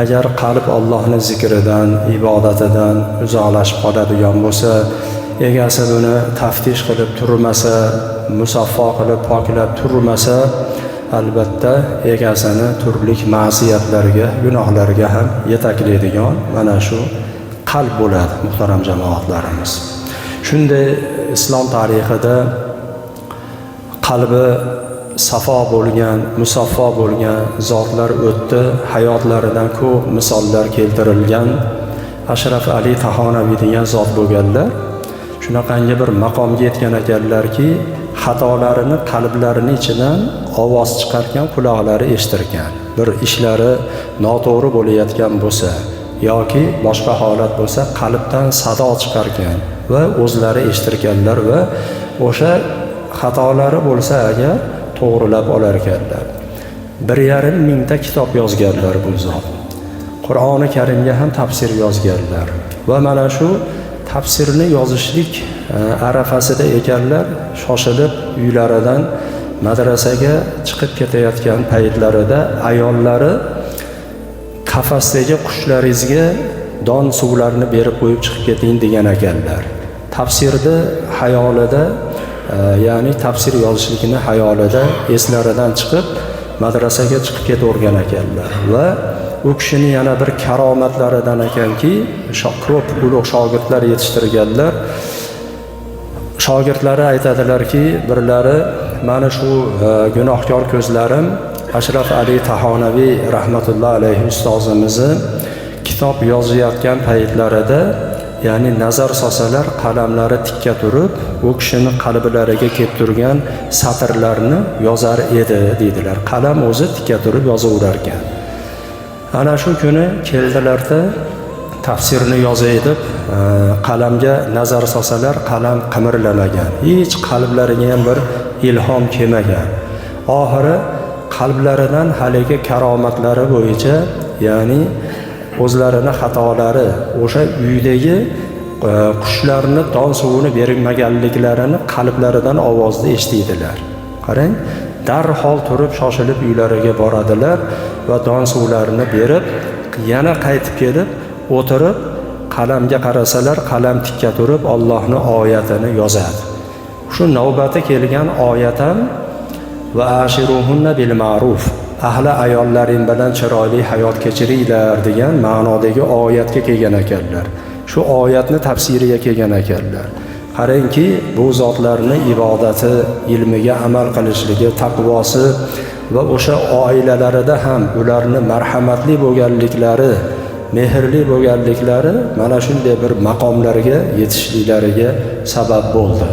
Agar qalb Allohni zikridan, ibodatidan uzoqlashib qoladigan bo'lsa, egasi buni taftish qilib turmasa, musaffo qilib poklab turmasa, albatta egasini turli ma'siyatlarga, gunohlarga ham yetaklaydigan mana shu qalb bo'ladi, muhtaram jamoatlarimiz. Shunday islom tarixida qalbi safo bo'lgan, musaffo bo'lgan zotlar o'tdi, hayotlaridan ko'p misollar keltirilgan. Ashraf Ali Tahonaviy degan zot bo'lganlar, shunaqangi bir maqomga yetgan ekanlarki, xatolarini qalblarining ichidan ovoz chiqarkan, quloqlari eshitirgan. Bir ishlari noto'g'ri bo'layotgan bo'lsa yoki boshqa holat bo'lsa, qalbdan sado chiqarkan va o'zlari eshitirganlar va o'sha xatolari bo'lsa agar to'g'rilab olar ekanlar. 1,5 mingta kitob yozganlar bu zot. Qur'oni Karimga ham tafsir yozganlar va mana shu tafsirni yozishlik arafasida ekanlar, shoshilib uylaridan madrasaga chiqib ketayotgan paytlarida ayollari qafasdagi qushlaringizga don suvlarni berib qo'yib chiqib keting degan ekanlar. Tafsirni xayolida, ya'ni tafsir yozishlikni xayolida eslaridan chiqib madrasaga chiqib ketavergan ekanlar. Va u kishini yana bir karomatlaridan ekanki, ko'p ulug' shogirdlar yetishtirganlar. Shogirdlari aytadilarki, birlari mana shu gunohkor ko'zlarim Ashraf Ali Tahonaviy rahmatullohi alayhi ustozimizni kitob yozayotgan paytlarida, ya'ni nazar solsalar qalamlari tikka turib, u kishini qalblariga kelib turgan satrlarni yozar edi deydilar. Qalam o'zi tikka turib yozaverar ekan. Ana shu kuni keldilarda tafsirni yozay deb qalamga nazar solsalar qalam qimirlamagan. Hech qalblariga ham bir ilhom kelmagan. Oxiri qalblaridan haligi karomatlari bo'yicha, ya'ni o'zlarini xatolari, o'sha uydagi qushlarni don suvini bermaganliklarini qalblaridan ovozni eshitdilar. Qarang, darhol turib shoshilib uylariga boradilar va don suvlarini berib, yana qaytib kelib o'tirib qalamga qarasalar, qalam tikka turib Allohning oyatini yozadi. Shu navbati kelgan oyat ham va ashiruhunna bil ma'ruf, ahli ayollaring bilan chiroyli hayot kechiringlar degan ma'nodagi oyatga kelgan ekanlar. Shu oyatni tafsiriga kelgan ekanlar. Qarangki, bu zotlarni ibodati, ilmiga amal qilishligi, taqvosi va o'sha oilalarida ham ularni marhamatli bo'lganliklari, mehrli bo'lganliklari mana shunday bir maqomlarga yetishliklariga sabab bo'ldi.